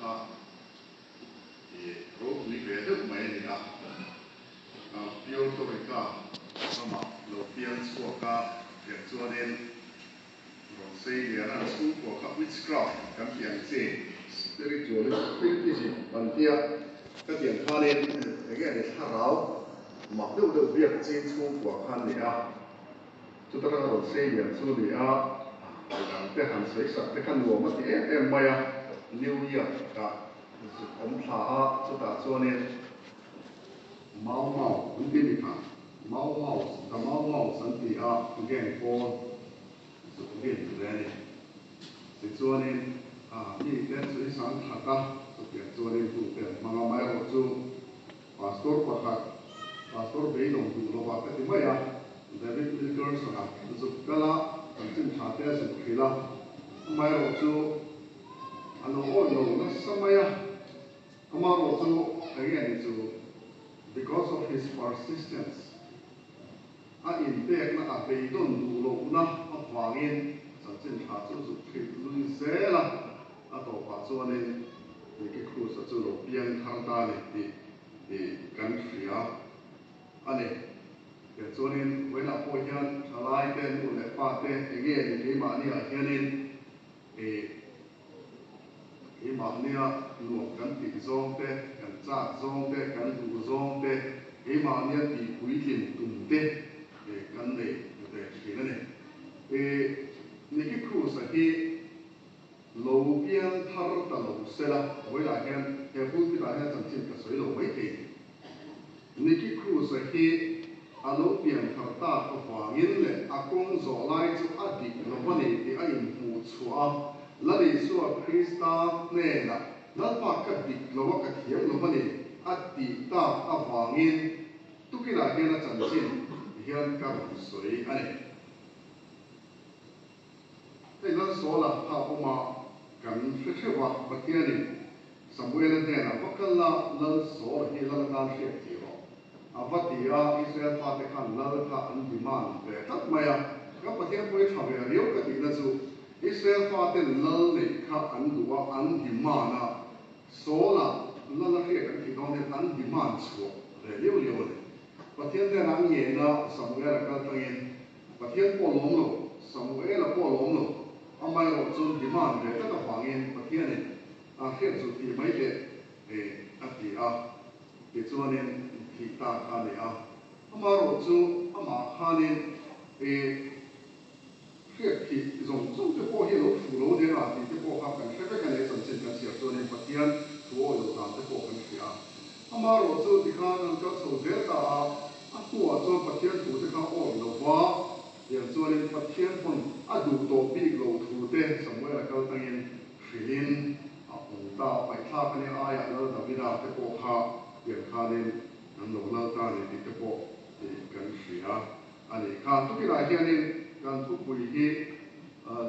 kha ropui ve deuh mai a ni a, Puerto Rica ramah lo piang chhuak a, tiang chuanin rawn sei lian a, chhungkua kha witchcraft kan tih ang chi, spiritualism, spiritism kan tia ka tih ang khanin eng nge ni thlarau mak deuh deuh biak ching chhungkua kha an ni a. Chuta tanga rawn sei lian chu ni a, midang te han sawi sak te kha nuam a ti em em mai a, New York ah zuk awm thla a, chutah chuanin Mau Mau an ti ni kha, Mau Maus, The Mau Maus an ti a, gang pawl zuk din ve a ni. Tichuanin mi te chu i sang that a, chutiang chuanin hung te an hmang a, amaherawhchu Pastor pakhat, Pastor beidawng duh lovah ka ti mai a, David Wilkerson-a zuk kal a, chanchin tha te a zuk hrilh a, amaherawhchu a lo awih lo nasa mai a, amaherawhchu eng nge ni chu, because of his persistence, a inpekna a beidawn duh lohna avangin chanchin tha chu zuk hrilh lui zel a. A tawpah chuanin Nicky Cruz-a chu lo piang thar ta a ni tih hi kan hria a ni. Tiang chuanin vawiinah pawh hian thalaite, nu leh pate eng nge ni keimahniah hianin ih keimahnia nuam kan tih zawng te, kan chak zawng te, kan duh zawng te, keimahnia tih puitlin tum te kan nei ve thin a ni. Ih Nicky Cruz-a hi Lo piang thar ta lo sela, vawilah hian he pulpit ah hian chanchin ka sawi lo mai thei. Nicky Cruz-a hi a lo pian thar tak avangin leh a kawng zawh lai chu a dik lo a ni tih a inhmuh chhuah a, Lal Isua Krista hnenah Lalpa ka dik lo a, ka thiam lo a ni a tih tak avangin tukinah hian a chanchin hian ka rawn sawi a ni. Hei Lalsawla kha awma kan hre theuh a, Pathianin Samuela hnenah va kal la, Lalsawla hi lal atan hriat tih rawh a va ti a, Israel fate khan lal kha an demand ve tlat mai a, ka Pathian pawh hi tha ve riau ka tihna chu Israel faten lal neih kha an duh a, an demand a, Sawla lal a hriat an tih dawn hian an demand chhuah ve liau liau a ni. Pathian hnenah an ngen a, Samuela kal tangin Pathian pawh lawm lo, Samuela pawh lawm lo, amaherawh chuan demand ve tlat avangin Pathianin a hriat chu tih mai teh e a ti a, tichuanin thih ta kha a ni a. Amaherawh chu amah khanin e hriat thih zawng zawng te pawh hi a lo fuh lo nia tih te pawh kha kan hre vek a ni, a chanchin kan chhiar chuanin Pathian thu awi lo dan te pawh kan hria a. Amaherawh chu tikhan an kal chho zel ta a, a hnuah chuan Pathian thu te kha awih lo va, tiang chuanin Pathian pawn a duh tawh bik lo thu te Samuel a kal tangin hrilhin a awm ta a, paihthlak a nia aiah Lal Davida te pawh kha tiang khanin an lo lal ta a ni tih te pawh tih kan hria a nih kha. Tukinah hianin kan thupui hi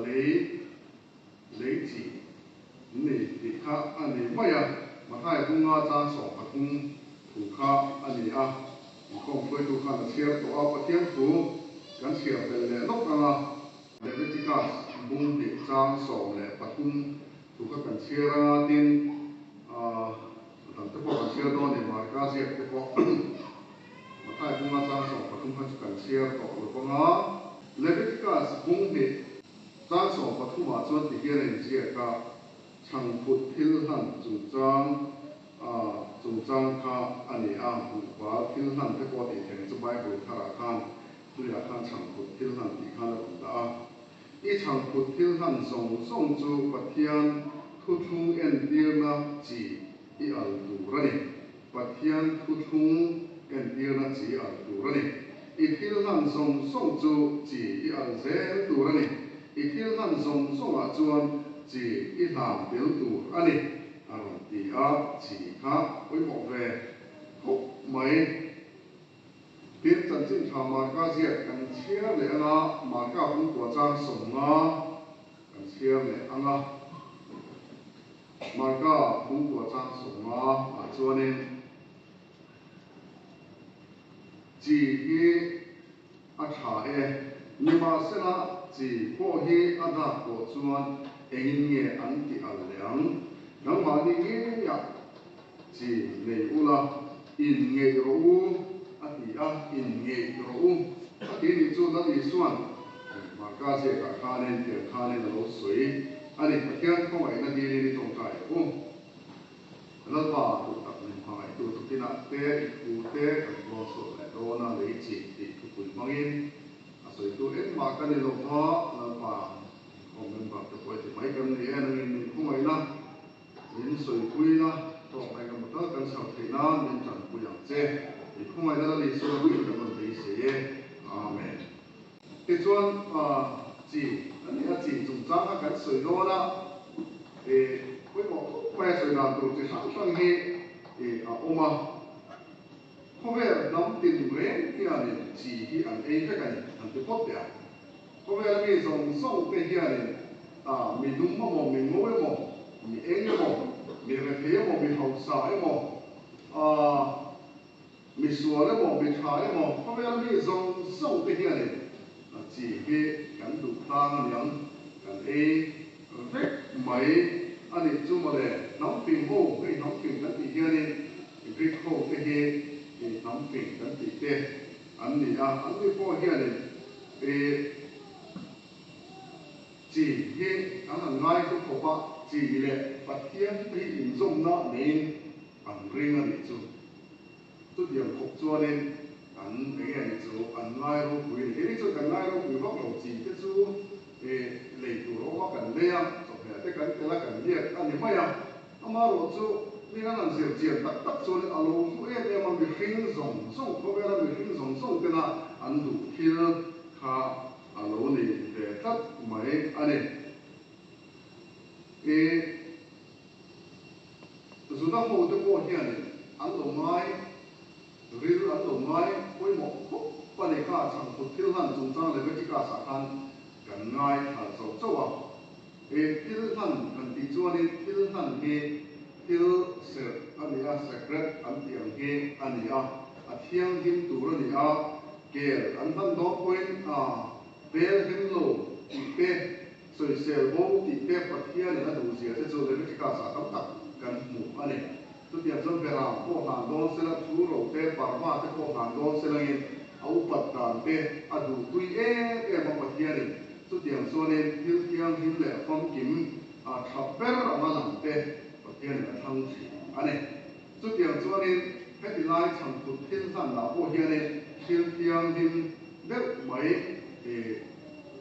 lei Lei chi ni tih kha a ni mai a, Mathai bunga chang 13 thu kha a ni a, inkhawm hruaitu khan a chhiar tawh a, Pathian thu kan chhiar belh leh lawk ang a, Leviticus bung hnih chang 13 thu kha kan chhiar ang a, tin dang te pawh kan chhiar dawn a ni, Marka ziak te pawh Mathai bunga chang 13 kha chu kan chhiar tawh lo vang a, Leviticus bung hnih. Chang 13 ah chuan ti hian a inziak a, chhangphut thil hlan chungchang chungchang kha a ni a, buhbal thil hlan te pawh tih theih chu Bible tharah khan tuiah khan chhangphut thil hlan tih khan a rawn dah a. I chhangphut thil hlan zawng zawng chu Pathian thuthlung entirna chi i al tur a ni. Pathian thuthlung entirna chi al tur a ni. I thil hlan zawng zawng chu chi i al zel tur a ni. I thil hlan zawng zawngah chuan chi i hlan tel tur a ni, a rawn ti a, chi kha pawimawh ve khawp mai. Tin, chanchin tha Marka ziak kan chhiar leh anga, Marka pumkua chang 50 kan chhiar leh anga. Marka pumkua chang 50 ah chuanin, Chi hi a tha e. Nimahsela, chi pawh hi a dak tawh chuan engin nge an ti al leh ang? Nangmahni ngeiah chi nei ula, in ngeih rawh u, a ti a, in ngeih rawh u, a ti nih chu Lal Isua'n Marka ziakah khanin tiang khanin a lo sawi a ni, Pathian khawngaihna dilin i tawngtai ang u. Lalpa duh tak min hmangaihtu tukinah te i thu te kan rawn chhuak leh dawn a, lei chi tih thupui hmangin a sawitu engmah ka ni lo va, Lalpa inkhawm member te pawh i ti mai kan ni e, nangin min khawngaihna min sawipuina tawk eng emaw tal kan chhar theih nan min tanpui ang che, i khawngaihna Lal Isua hming kan rawn beisei e, Amen. Tichuan chi a ni a, chi chungchang kha kan sawi dawn a, pawimawh khawp mai a sawi dan tur chi hrang hrang hi a awm a. Khawvel hnam tin reng hianin chi hi an ei vek a ni, an ti phawt teh a. Khawvela mi zawng zawng te hianin mi dum emaw, mi ngo emaw, mi eng emaw, mi rethei emaw, mi hausa emaw, Mi sual emaw, mi tha emaw, khawvel mi zawng zawng te hianin chi hi kan duh tlang a niang, kan ei vek mai a nih chu mawle. Hnam fing ho, hei hnam fing kan tih hianin Greek ho te hi hnam fing kan tih te an ni a, an ni pawh hianin chi hi an han ngai hlu khawp a, chi leh Pathian te hi inzawmna neiin An ring a nih chu. Chutiang khawp chuanin an eng nge nih chu an ngai ropui a ni. Keini chuan kan ngai ropui vak lo chi te chu lei tur a awm a, kan lei a, chawhmeh te kan tel a, kan liak a ni mai a. Amaherawh chu mi an han zir chian tak tak chuanin a lo hlu em em a, mihring zawng zawng, khawvela mihring zawng zawng tena an duh thil kha a lo ni ve tlat mai a ni. Juda hote pawh hianin an lo ngai ril, an lo ngai pawimawh khawp a ni kha, chhangphut thil hlan chungchang Leviticus ah khan kan ngai thla chauh chauh a. E thil hlan kan tih chuanin thil hlan hi thil serh a ni a, sacred an tih ang hi a ni a, a thianghlim tur a ni a, kel an hlan dawn pawhin a bel hem lo tih te, Sawisel bo tih te Pathianin a duhzia te chu Leviticus ah tam tak kan hmu a ni. Chutiang chuan Beram pawh hlan dawn sela, thu ro te, parva te pawh hlan dawn selangin a upat dan te a duhtui em em a Pathianin. Chutiang chuanin thil thianghlim leh famkim a tha ber anga lang te Pathianin a thlang thin a ni. Chutiang chuanin heti lai chhangphut thil hlanah pawh hianin thil thianghlim deuh mai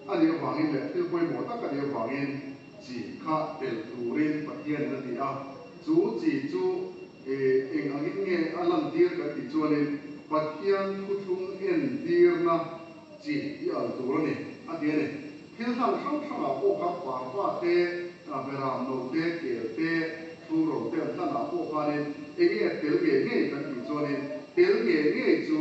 a nih avangin leh thil pawimawh tak a nih avangin chi kha telh turin Pathianin a ti a. Chu chi chu eng angin nge a lantir kan tih chuanin Pathian thuthlung entirna chi i al tur a ni, a ti a ni. Thil hlan hrang hrangah pawh khan parva te, beram no te, kel te, thu ro te an hlanah pawh khanin enge tel ngei ngei kan tih chuanin tel ngei ngei chu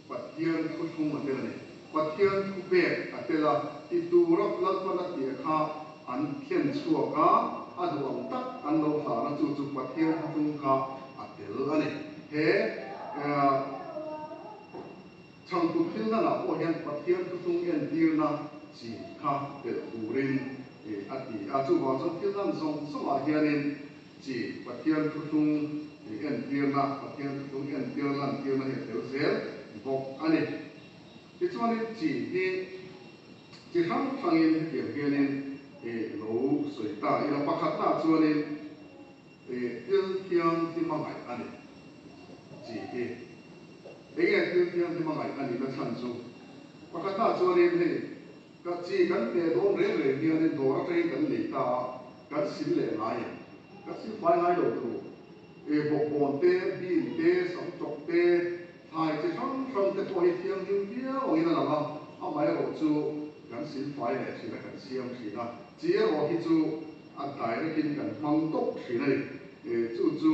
Pathian thuthlung a tel a ni. Pathian thu pek a tel a, ti tura Lalpan a tih kha an thlen chhuak a, a duh ang tak an lo hlan a, chu chu Pathian thuthlung kha a tel a ni. He Chhangkut thil hlanah pawh hian Pathian thuthlung entirna chi kha telh turin a ti a. Chuvang chuan thil hlan zawng zawngah hianin chi Pathian thuthlung entirna, Pathian thuthlung entir lantirna hi a tel zel bawk a ni. Tichuanin chi hi chi hrang hrangin hetiang hianin lo sawi ta ila. Pakhatnaah chuanin Thil thianghlim a ngaih a ni chi hi. Enge thil thianghlim a ngaih a nihna chhan chu? Pakhatna chuanin hei ka chi kan teh dawn reng reng hianin dawr atangin kan lei ta a, kan sil leh ngai em? Kan sil fai ngai lo tur. Bawkbawn te, bean te, samchawk te, thlai chi hrang hrang te pawh hi thianghlim viau angin a lang a, amaherawh chu kan sil fai leh thin a, kan siam thin a. Chi erawh hi chu A direct in kan hmang tawp thin a ni. Chu chu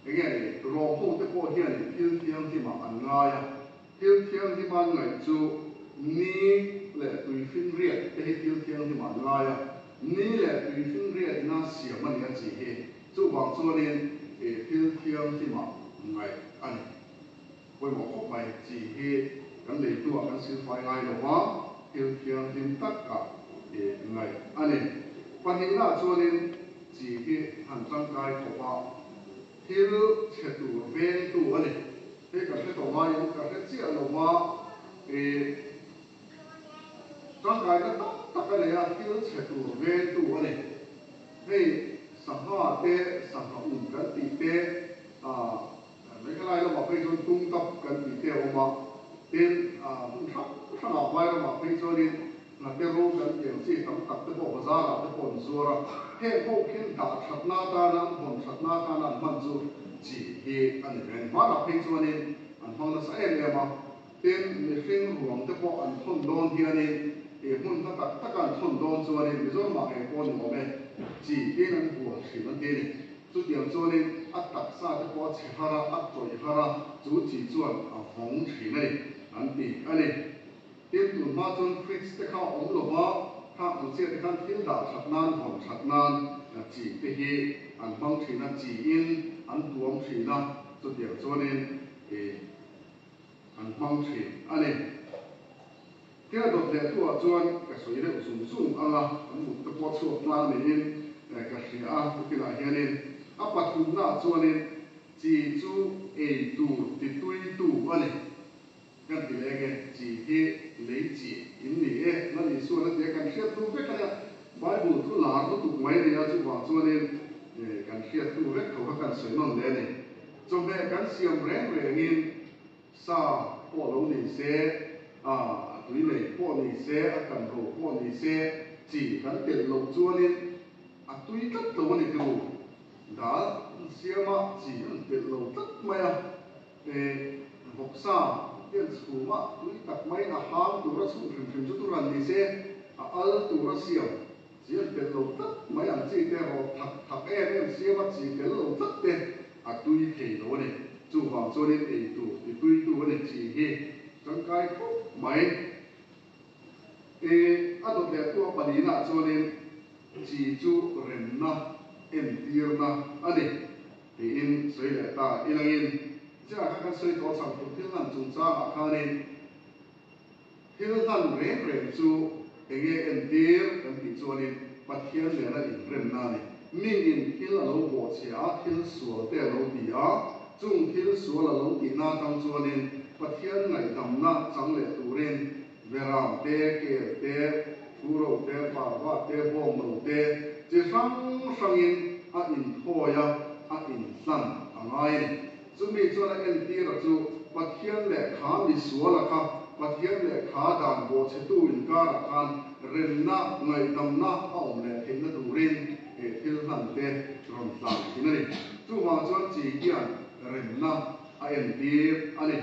enge ni, Rom ho te pawh hianin thil thianghlimah an ngai a. Thil thianghlima an ngaih chu ni leh tuifinriat te hi thil thianghlimah an ngai a. Ni leh tuifinriat ina siam a ni a chi hi. Chuvang chuanin thil thianghlimah ngaih a ni. Pawimawh khawp mai, chi hi kan lei hnuah kan silfai ngai lo va, thil thianghlim takah ngaih a ni. Pahnihnaah chuanin Chi hi han tangkai khawp a, thil chhe tur vengtu a ni. Hei ka hre tawh ngaiin ka hre chiah lo va, ih tangkaina tam tak a nei a, thil chhe tur vengtu a ni. Hei sangha te, sangha um kan tih te, ah Meghalaya lamah phei chuan tung tap kan tih te a awm a, tin hmun hrang hrangah Vairamah phei chuanin hnate ro kan tih ang chi tam tak te pawh bazarah te pawh an zuar a, heng ho khian dah thatna atana an hawn thatna atana an hman chu chi hi a ni ve a ni. Hmanah phei chuanin an hmang nasa em em a, tin mihring ruang te pawh an thawn dawn hianin ih hmun hla tak taka an thawn dawn chuanin Mizoramah ngei pawh ni awm e, chi hian an hual thin an ti a ni. Chutiang chuanin a taksa te pawh a chhe har a, a tawih har a, chu chi chuan a vawng thin a ni, an ti a ni. Tin, tun hma chuan fridge te kha a awm lo va, khang ang chiah te khan thil dah that nan, vawn that nan chi te hi an hmang thin a, chiin an tuam thin a, chutiang chuanin ih an hmang thin a ni. Thil a dawt leh tuah chuan ka sawi deuh zung zung ang a, kan mut te pawh chhuak tlang niin ka hria a, tukinah hianin a pathumnaah chuanin chi chu ei tur tituitu a ni. Kan ti leh enge chi hi lei chi in ni e, Lal Isuan a ti a, kan hriat hnu vek a nia, Bible thu lar lutuk mai a ni a, chuvang chuanin kan hriat hnu vek tho kha kan sawi nawn leh a ni. Chawhmeh kan siam reng rengin Sa pawh lo ni se, a tui nei pawh ni se, a kan ro pawh ni se, chi kan telh loh chuanin a tui tlat lo a ni turu. Dal an siam a, chi an telh lo tlat mai a. E, vawksa te an chhum a, tui tak maiin a hang tura chhum hrim hrim chu tur han ni se, a al tura siam chi an telh lo tlat mai ang chi te rawt thak thak em em siam a chi tel lo tlat te a tui thei lo a ni. Chuvang chuanin ei tur ti tui tu a ni chi hi tangkai khawp mai. E, a dawt leh tu a pahnihna chuanin chi chu remna entirna a ni tiin sawi leh ta ilangin chiah kha kan sawi tawh chang tur thil hlan chungchangah khanin Thil hlan reng reng chu enge entir kan tih chuanin Pathian nena inremna a ni. Miin thil a lo bawhchhia a, thil sual te a lo ti a, chung thil sual a lo tihna atang chuanin Pathian ngaihdamna chang leh turin Beram te, kel te, Thuro te, parva te, bawngno te chi hrang hrangin a inthawi a, a inhlan a ngai a ni. Chumi chuan a entir a chu Pathian lehkha misuala kha Pathian lehkha dan bawhchhetu inkarah khan remna, ngaihdamna a awm leh theihna turin he thil hlan te rawn hlan thin a ni. Chuvang chuan chi hian remna a entir a ni.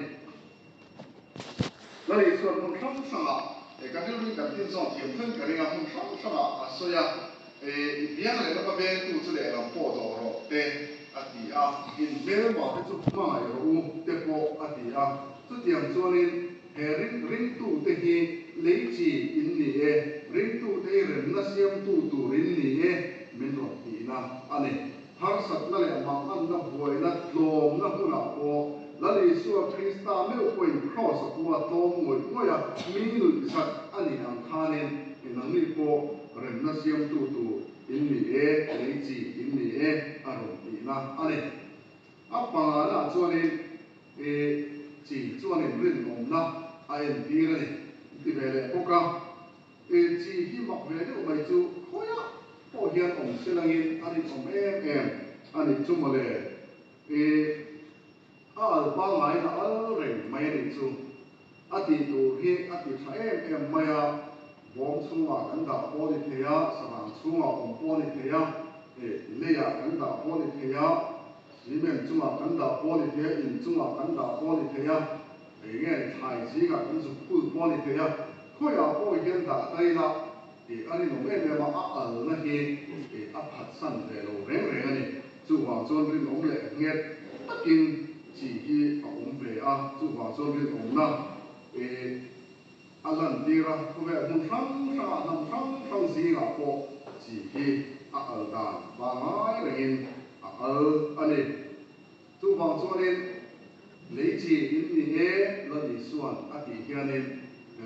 Lali chuan hmun hrang hrangah kan rilruin kan tinzawn thiam thleng ka ring a, hmun hrang hrangah a sawi a, i biang leh lama vengtu chu lehlam pawh dawh rawh te a ti a, in hmelma te chu hmangaih rawh u te pawh a ti a, chutiang chuanin he ring ringtute hi lei chi in ni e, ringtute hi remna siamtu tur in ni e min rawn tihna a ni. Harsatna leh manganna buaina tlawmna hmunah pawh Lal Isua Krista meuh pawhin Kraws a pu a tlawm ngawih ngawih a, mi nuih zat a nih ang khanin nangni pawh remna siamtu tur in ni e, lei chi in ni e a rawn tihna a ni. A pangana chuanin i chi chuanin rinawmna a entir a ni ti ve leh bawk a. I chi hi mak ve deuh mai chu khawiah pawh hian awm se langin a rinawm em em a nih chu mawle. I a al pangaiin a al reng mai a nih chu. A tih tur hi a ti tha em em mai a, bawm chhungah kan dah pawh a ni thei a, sarang chhungah awm pawh a ni thei a, leiah kan dah pawh a ni thei a, cement chungah kan dah pawh a ni thei a, in chungah kan dah pawh a ni thei a. Eng nge thlai zingah kan zuk phul pawh a ni thei a, khawiah pawh hian dah ta ila tih a rinawm em em a, a alna hi a phatsan ve lo reng reng a ni. Chuvang chuan rinawm leh nghet takin chi hi a awm ve a, chuvang chuan rinawmna a lantir a, khawvel hmun hrang hrangah hnam hrang hrang zingah pawh chi hi a al dan pangngai rengin a al a ni. Chuvang chuanin lei chi in ni e Lal Isuan a tih hianin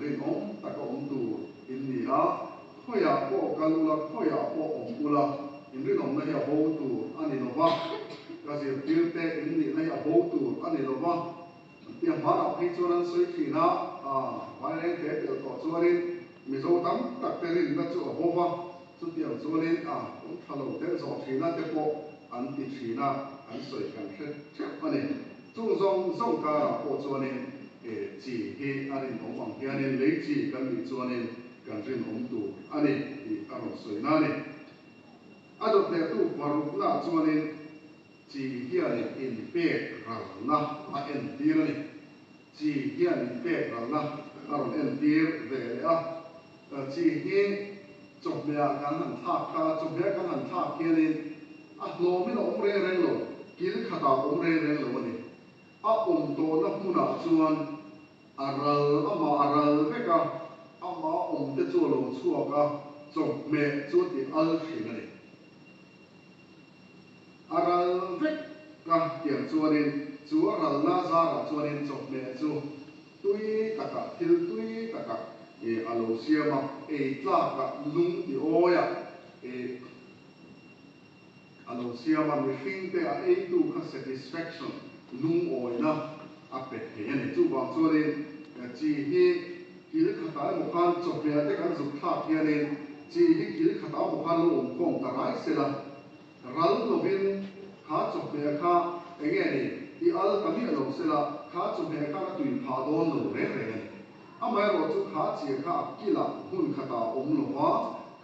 rinawm taka awm tur in ni a, khawiah pawh kal ula, khawiah pawh awm ula, In rinawmna hi a bo tur a ni lo va, ka zirtirte in nihna hi a bo tur a ni lo va. An tia hmanah phei chuan an sawi thin a, Vaireng te pelh tawh chuanin Mizo tam tak te rinna chu a bo va, chutiang chuanin a awm tha lo ten zawh thina te pawh an ti thin a, an sawi kan hre theuh a ni. Chung zawng zawng karah pawh chuanin chi hi a rinawm ang hianin lei chi kan nih chuanin kan rinawm tur a ni tih a rawn sawi na a ni. A dawt lehtu paruknaah chuanin chi hianin inpek ralna a entir a ni. Chi hian inpek ralna a rawn entir ve leh a. Chi hi chawhmehah kan han thlak ta a, chawhmeh kan han thlak hianin a hlawmin a awm reng reng lo, kil khatah a awm reng reng lo a ni. A awm tawhna hmunah chuan A ral, amah a ral vek a, amah awm te chu a lo chhuak a, chawhmeh chu a ti al thin a ni. A ral vek a tiang chuanin chu a ralna zarah chuanin chawhmeh chu tui takah, thil tui takah a lo siam a, ei tlakah lung ti awiah A lo siam a, mihringte a eitu kha satisfaction, lungawina, a pe thei a ni. Chuvang chuanin chi hi kil khatah emaw khan chawhmeh te kan zuk thlak hianin chi hi kil khatah emaw khan lo awm khawm ta rai sela, ral lovin kha chawhmeh kha enge ni i al ta miah lo sela, kha chawhmeh khan a tui phah dawn lo reng reng a ni. Amaherawhchu kha chi kha a kilah hmun khatah a awm lova,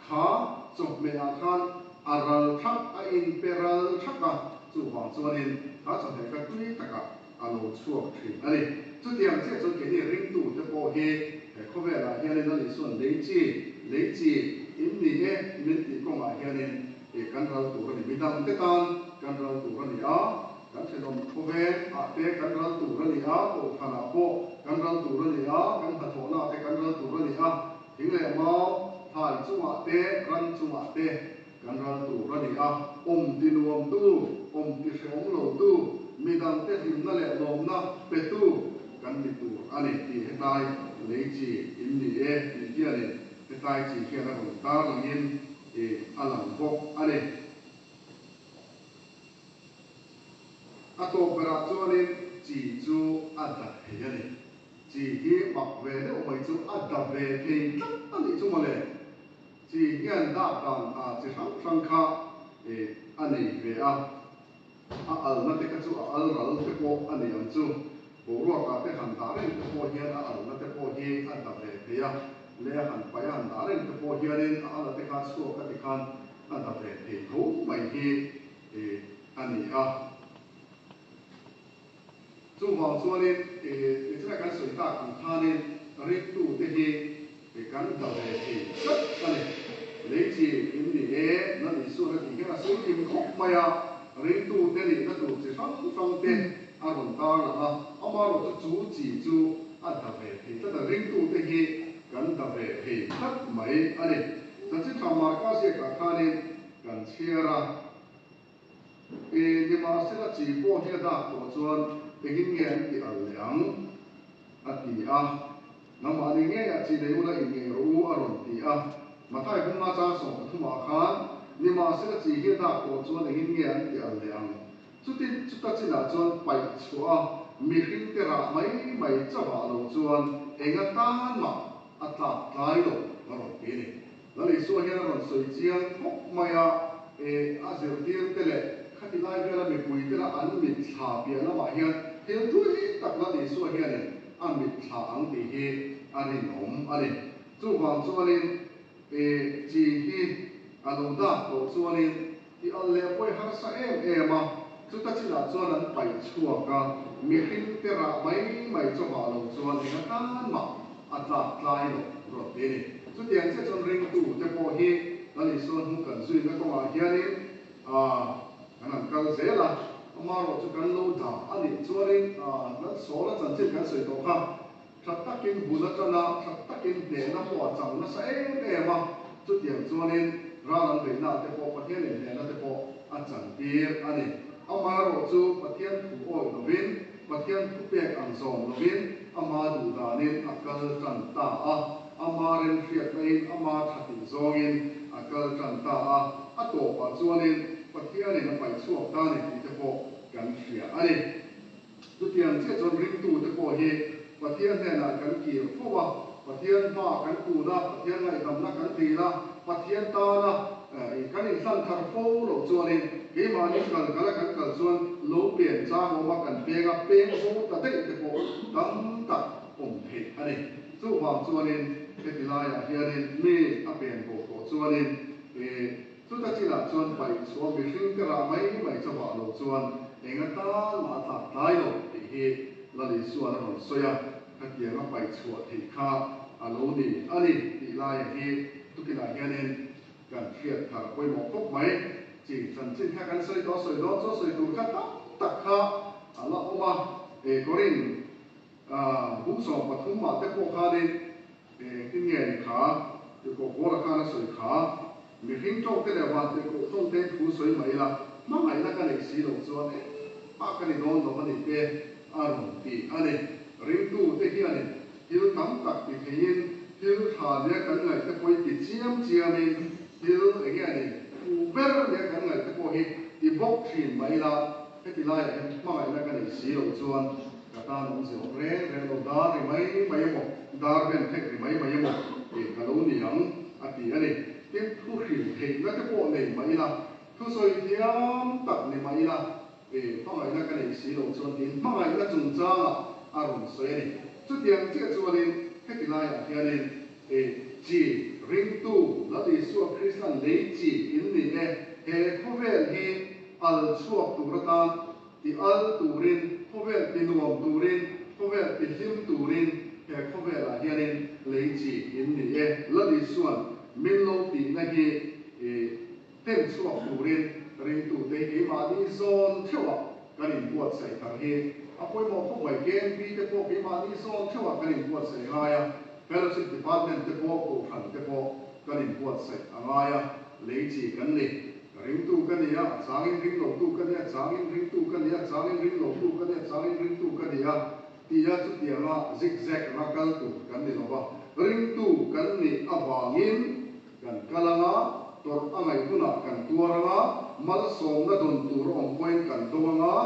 kha chawhmehah khan a ral thak, a inpe ral thak a, chuvang chuanin kha chawhmeh kha tui takah a lo chhuak thin a ni. Chutiang chiah chuan keini ringtute pawh hi he khawvelah hianin Lal Isua'n lei chi, lei chi in ni e min tih kawngah hianin kan ral tur a ni. Midangte tan kan ral tur a ni a. Kan thenawm khawveng ah te kan ral tur a ni a, kohhran ah pawh kan ral tur a ni a, kan hnathawhna ah te kan ral tur a ni a, thing leh mau, thlai chungah te, ran chungah te kan ral tur a ni a. Awm ti nuam tu, awm ti hrehawm lo tu, midang te hlimna leh lawmna pe tu kan ni tur a ni tih hetlai lei chi in ni e tih hianin hetlai chi hian a rawn tarlangin a lang bawk a ni. A tawp berah chuanin chi chu a da thei a ni. Chi hi mak ve deuh mai chu a da ve thei tlat a nih chu mawle. Chi hian dak dan a chi hrang hrang kha a nei ve a, a alna te kha chu a al ral te pawh a ni ang chu. Boruakah te han dah reng te pawh hian a alna te pawh hi a da ve thei a, leh a han paih a han dah reng te pawh hianin a ala te kha chhuak a tikhan a da ve thei tho mai hi a ni a. Chuvang chuanin tichhina kan sawi tak ang khanin ringtute hi kan da ve thei tlat a ni. Lei chi in ni e, Lal Isuan a tih hian a sawi kim khawp mai a, ringtute nihna tur chi hrang hrang te a rawn tarlang a, amaherawhchu chu chi chu a da ve thei tlat a, ringtute hi kan da ve thei tlat mai a ni. Chanchin tha Marka ziakah khanin kan chhiar a, E, nimahsela chi pawh hi a dak tawh chuan engin nge an ti al leh ang? a ti a. Nangmahni ngeiah chi nei ula inngeih rawh u a rawn ti a. Mathai bunga chang 13 khan, Nimahsela chi hi a dak tawh chuan engin nge an ti al leh ang? Chuti chuta chinah chuan paih chhuah a, mihringte rah mai mai chauhah lo chuan enga tan mah a tlak tlai lo a rawn ti a ni. Lal Isua hian a rawn sawi chiang khawp mai a, e, a zirtirte leh khati lai vela mipuite la an mitthla piah lamah hian thil tui tak Lal Isua hianin a mitthla ang tih hi a rinawm a ni. Chuvang chuanin, e, chi hi a lo dak tawh chuanin ti al leh pawi harsa em em a, chuta chinah chuan an paih chhuak a, mihringte rah mai mai chawhah lo chuan enga tan mah a tlak tlai lo rawn ti a ni. Chutiang chiah chuan ringtute pawh hi Lal Isua hnu kan zuina kawngah hianin kan han kal zel a, amaherawhchu kan lo dah a nih chuanin Lal Sawla chanchin kan sawi tawh kha tha takin bul atana tha takin hnehna pawh a chang nasa em em a, chutiang chuanin ral an beihna te pawh Pathianin hnehna te pawh a chantir a ni. Amaherawhchu Pathian thu awih lovin, Pathian thupek ang zawm lovin ama duhdanin a kal tan ta a, ama remhriatnain ama thatih zawngin a kal tan ta a. a tawpah chuanin Pathianin a paih chhuak ta a ni tih te pawh kan hria a ni. Chutiang chiah chuan ringtute pawh hi Pathian hnenah kan kir fo a, Pathian hmaah kan kun a, Pathian ngaihdamna kan dil a, Pathian tana kan inhlan thar fo loh chuanin keimahni kal kala kan kal chuan lo pen chang awm a, kan peng a, peng bo ta daih te pawh tam tak awm theih a ni. Chuvang chuanin heti laiah hianin mi a pen bo tawh chuanin Chuta chinah chuan paih chhuah mihring te rah mai mai chauhah lo chuan eng atan mah a tlak tlai lo tih hi Lal Isua'n a rawn sawi a, khatiang a paih chhuah theih kha a lo ni a ni tih laia hi tukinah hianin kan hriat thar a pawimawh khawp mai. Chi chanchin kha kan sawi tawh a, sawi dawn chuan sawi tur kha tam tak kha a la awm a, Korin bung 13 ah te pawh khanin Engtin nge ni kha? Tirhkoh Paula khan a sawi kha, Mihring tawngte leh vantirhkoh tawngtein thu sawi mai ila, hmangaihna ka neih si loh chuan engmah ka ni dawn lo a ni te a rawn ti a ni. Ringtute hianin thil tam tak ti theiin, thil tha nia kan ngaihte pawh hi ti chiam chiamin, thil eng nge ni fuh ber nia kan ngaihte pawh hi ti bawk thin mai ila, heti laiah hian hmangaihna ka neih si loh chuan Ka tan awmze awm reng reng lo, dar ri mai mai emaw, dar ben thek ri mai mai emaw tih ka lo ni ang, a ti a ni. Tin, thu hril theihna te pawh nei mah ila, thusawi thiam tak ni mah ila, e, hmangaihna ka neih si loh chuan tiin hmangaihna chungchangah a rawn sawi a ni. Chutiang chiah chuanin heti laiah hianin, e, chi ringtu Lal Isua Krista'n lei chi in ni e, he khawvel hi al chhuak tur atan Ti al turin, khawvel ti nuam turin, khawvel ti hlim turin he khawvelah hianin lei chi in ni e. Lal Isua'n min lo tihna hi i tem chhuak turin ringtute hi keimahni zawn theuhah kan inbuatsaih thar hi a pawimawh khawp mai. KMP te pawh keimahni zawn theuhah kan inbuatsaih a ngai a, Fellowship Department te pawh, Kohhran te pawh kan inbuatsaih a ngai a, lei chi kan ni. Ringtu ka ni a, a changin ring lotu ka ni a, changin ringtu ka ni a, changin ring lotu ka ni a, changin ringtu ka ni a, tia chutianga zigzag anga kal tur kan ni lo va. Ringtu kan nih avangin kan kal anga, tawrh a ngaih hunah kan tuar anga, malsawmna dawn tur a awm pawhin kan dawng anga,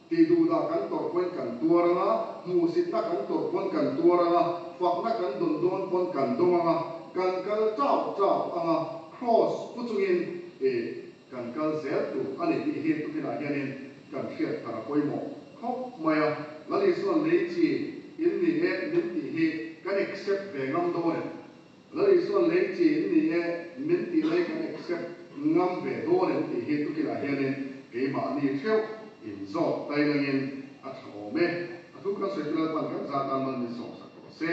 tihduhdah kan tawrh pawhin kan tuar anga, hmuhsitna kan tawrh pawn kan tuar anga, fakna kan dawn dawn pawn kan dawng anga, kan kal chau chau anga, Kraws pu chungin i kan kal zel tur a ni tih hi tukinah hianin kan hriat thar a pawimawh khawp mai a. Lal Isua'n lei chi in ni e min tih hi kan accept ve ngam dawn em? Lal Isua'n lei chi in ni e min tih lai kan accept ngam ve dawn em tih hi tukinah hianin keimahni theuh inzawt tailangin a tha awm e. A thu kan sawi chu Lalpan kan zatan mal min sawmsak rawh se.